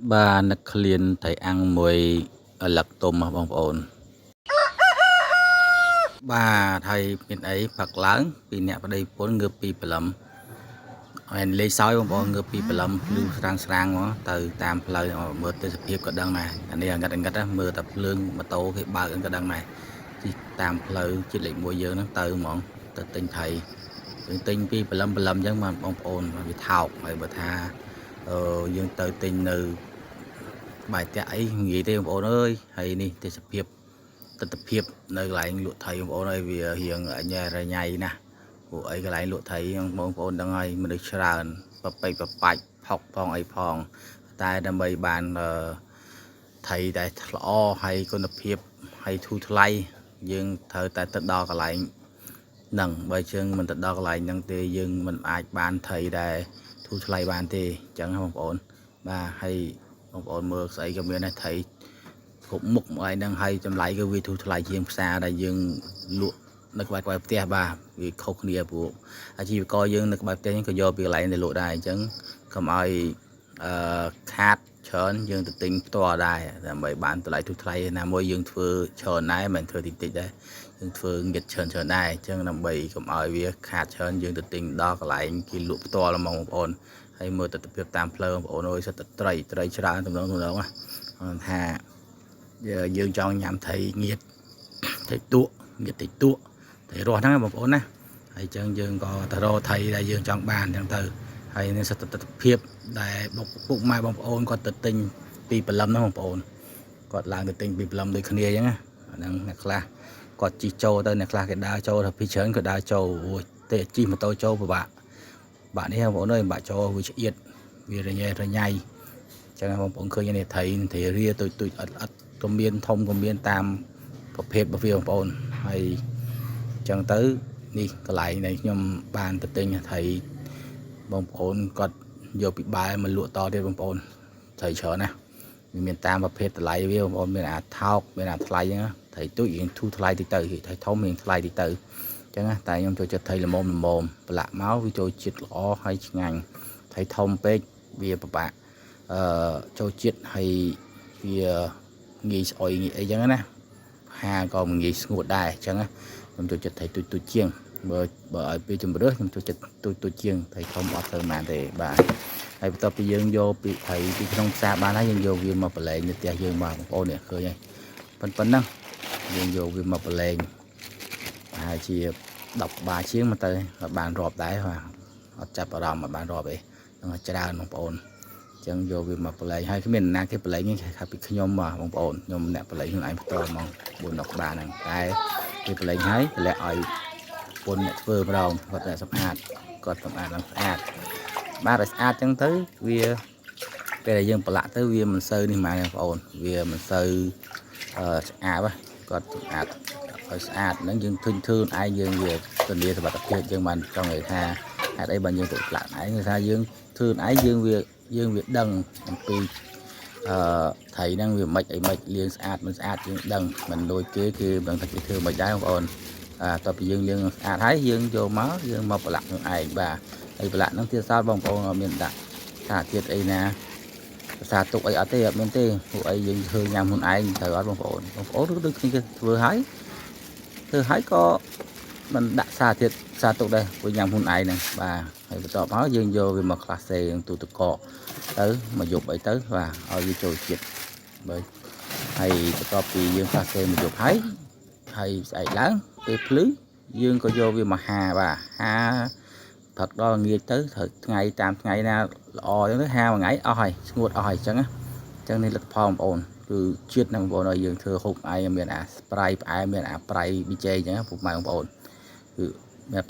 បាទនឹកឃ្លានត្រីអាំងមួយឪឡឹកទុំហ៎បងប្អូន បាទហើយមានអីផឹកឡើងពីអ្នកប្តីប្រពន្ធងើបពីព្រលឹមហើយលេងសើចបងប្អូនងើបពីព្រលឹមភ្លឺស្រាងស្រាងមកទៅតាមផ្លូវមើលទេសភាពក៏ដឹងដែរអានេះងឹតងឹតមើលតែភ្លើងម៉ូតូគេបើកក៏ដឹងដែរជិះតាមផ្លូវជាតិលេខ1យើងហ្នឹងទៅហ្មងទៅទិញត្រីយើងទិញពីព្រលឹមព្រលឹមអញ្ចឹងបាទបងប្អូនវាថោកហើយបើថាអឺយើងទៅទិញនៅបាយផ្ទះអីនិយាយទេបងប្អូនអើយហើយនេះទេសភាព ទស្សនភាពនៅកន្លែងលក់ត្រីបងប្អូនអើយវារៀងញ៉ែរញ៉ៃណាស់ព្រោះអីកន្លែងលក់ត្រីបងប្អូនដឹងហើយមនុស្សច្រើនប្រពេចប្របាច់ផុកផងអីផងតែដើម្បីបានអឺត្រីដែលល្អហើយគុណភាពហើយធូរថ្លៃយើងត្រូវតែទៅដល់កន្លែងហ្នឹងបើជើងមិនទៅដល់កន្លែងហ្នឹងទេយើងមិនអាចបានត្រីដែលធូរថ្លៃបានទេអញ្ចឹងបងប្អូនបាទហើយបងប្អូនមើលស្អីក៏មានដែរត្រី គ្រប់មុខមកឯហ្នឹងហើយចម្លៃគឺវាធូរថ្លៃជាងផ្សារដែលយើងលក់នៅក្បែរក្បែរផ្ទះបាទវាខុសគ្នាព្រោះអាជីវករយើងនៅក្បែរផ្ទះហ្នឹងក៏យកពីកន្លែងដែលលក់ដែរអញ្ចឹងកុំឲ្យអឺខាតច្រើនយើងទៅទិញផ្ទាល់ដែរដើម្បីបានតម្លៃធូរថ្លៃណាមួយយើងធ្វើច្រើនដែរមិនមែនធ្វើតិចតិចដែរយើងធ្វើងឹតច្រើនច្រើនដែរអញ្ចឹងដើម្បីកុំឲ្យវាខាតច្រើនយើងទៅទិញដល់កន្លែងគេលក់ផ្ទាល់ហ្មងបងប្អូនហើយមើលទស្សនភាពតាមផ្លូវបងប្អូនអើយសិតតែត្រីត្រីច្រើនទំនងទំនងណាថា យើងចង់ញ៉ាំត្រីងៀតត្រីទក់ងៀតត្រីទក់ត្រីរស់ហ្នឹងបងប្អូនណាហើយអញ្ចឹងយើងក៏ទៅរកត្រីដែលយើងចង់បានអញ្ចឹងទៅហើយនេះសត្វទិដ្ឋភាពដែលពុកម៉ែបងប្អូនគាត់ទៅទិញពីព្រលឹមហ្នឹងបងប្អូនគាត់ឡើងទៅទិញពីព្រលឹមដូចគ្នាអញ្ចឹងណាអាហ្នឹងអ្នកខ្លះគាត់ជិះចូលទៅអ្នកខ្លះគេដើរចូលទៅពីច្រើនក៏ដើរចូលអូយទេជិះម៉ូតូចូលពិបាកបាក់នេះបងប្អូនអើយបាក់ចូលវាឆ្អៀតវារញ៉េរញ៉ៃចឹងបងប្អូនឃើញនេះត្រីត្រីរាទុយទុយអត់អត់ក៏មានធំក៏មានតាមប្រភេទរបស់វាបងប្អូនហើយចឹងទៅនេះកន្លែងដែលខ្ញុំបានទៅទិញត្រីបងប្អូនគាត់យកពីបែមកលក់តទៀតបងប្អូនត្រីច្រើនណាស់វាមានតាមប្រភេទតម្លៃវាបងប្អូនមានអាថោកមានអាថ្លៃចឹងត្រីទូចរៀងធូរថ្លៃតិចទៅត្រីធំរៀងថ្លៃតិចទៅចឹងណាតែខ្ញុំចូលចិត្តត្រីល្មមល្មមប្រឡាក់មកវាចូលជាតិល្អហើយឆ្ងាញ់ត្រីធំពេកវាពិបាកអឺចូលជាតិហើយវាងាយស្អុយងាយអីចឹងណាហាក៏មិនងាយស្ងួតដែរអញ្ចឹងណាខ្ញុំចូលចិត្តត្រីទូចទូចជាងបើបើឲ្យពីជំរឿសខ្ញុំចូលចិត្តទូចទូចជាងត្រីធំអត់ទៅប៉ុន្មានទេបាទហើយបន្ទាប់ពីយើងយកពីត្រីពីក្នុងផ្សារបានហើយយើងយកវាមកប្រឡែងនៅផ្ទះយើងបាទបងប្អូននេះឃើញហើយប៉ុណ្ណឹងយើងយកវាមកប្រឡែងប្រហែលជា10ក្បាលជាងមកទៅបានរាប់ដែរបាទអត់ចាប់អារម្មណ៍អត់បានរាប់អីហ្នឹងច្រើនបងប្អូនចឹងយកវាមកប្រឡែងហើយគ្មានណាគេប្រឡែងទេថាពីខ្ញុំបាទបងប្អូនខ្ញុំអ្នកប្រឡែងខ្លួនឯងផ្ទាល់ហ្មង4 10ក្បាលហ្នឹងតែគេប្រឡែងហើយតម្លាក់ឲ្យពុនអ្នកធ្វើម្ដងគាត់តែសម្អាតគាត់សម្អាតឡើងស្អាតបាទឲ្យស្អាតចឹងទៅវាពេលដែលយើងប្រឡាក់ទៅវាមិនសូវនេះហ្មងបងប្អូនវាមិនសូវអឺស្អាតគាត់សម្អាតឲ្យស្អាតហ្នឹងយើងធុញធ្វើឯងយើងវាធានាសុវត្ថិភាពយើងបានចង់និយាយថាហេតុអីបានយើងទៅប្រឡាក់ឯងគឺថាយើងធ្វើឯងយើងវាដឹងអំពីអឺត្រីហ្នឹងវាមិនអីមិនលាងស្អាតមិនស្អាតយើងដឹងមិនដូចគេគេមិនដឹងថាគេធ្វើមិនដែរបងប្អូនអាតទៅពីយើងលាងស្អាតហើយយើងយកមកយើងមកប្រឡាក់នឹងឯងបាទហើយប្រឡាក់ហ្នឹងទៀតសោតបងប្អូនអត់មានដាក់សារជាតិអីណាភាសាទុកអីអត់ទេអត់មានទេពួកអីយើងធ្វើញ៉ាំខ្លួនឯងត្រូវអត់បងប្អូនបងប្អូនដូចគ្នាគេធ្វើហើយធ្វើហើយក៏មិនដាក់សារជាតិសារទុកដែរព្រោះញ៉ាំខ្លួនឯងហ្នឹងបាទហើយបន្ទាប់មកយើងយកវាមកក្លាសេនឹងទូទឹកកកទៅមកយប់អីទៅបាទឲ្យវាចូលជាតិបើហើយបន្ទាប់ពីយើងក្លាសេមកយប់ហើយហើយស្អែកឡើងពេលភ្លឺយើងក៏យកវាមកហាបាទហាព្រឹកដល់ងាយទៅត្រូវថ្ងៃតាមថ្ងៃណាល្អអញ្ចឹងទៅហាមួយថ្ងៃអស់ហើយស្ងួតអស់ហើយអញ្ចឹងណាអញ្ចឹងនេះលទ្ធផលបងប្អូនគឺជាតិណាស់បងប្អូនឲ្យយើងធ្វើហូបឯងមានអាប្រៃផ្អែមមានអាប្រៃប៊ីចេងអញ្ចឹងពុកម៉ែបងប្អូនគឺមានប៉ុណ្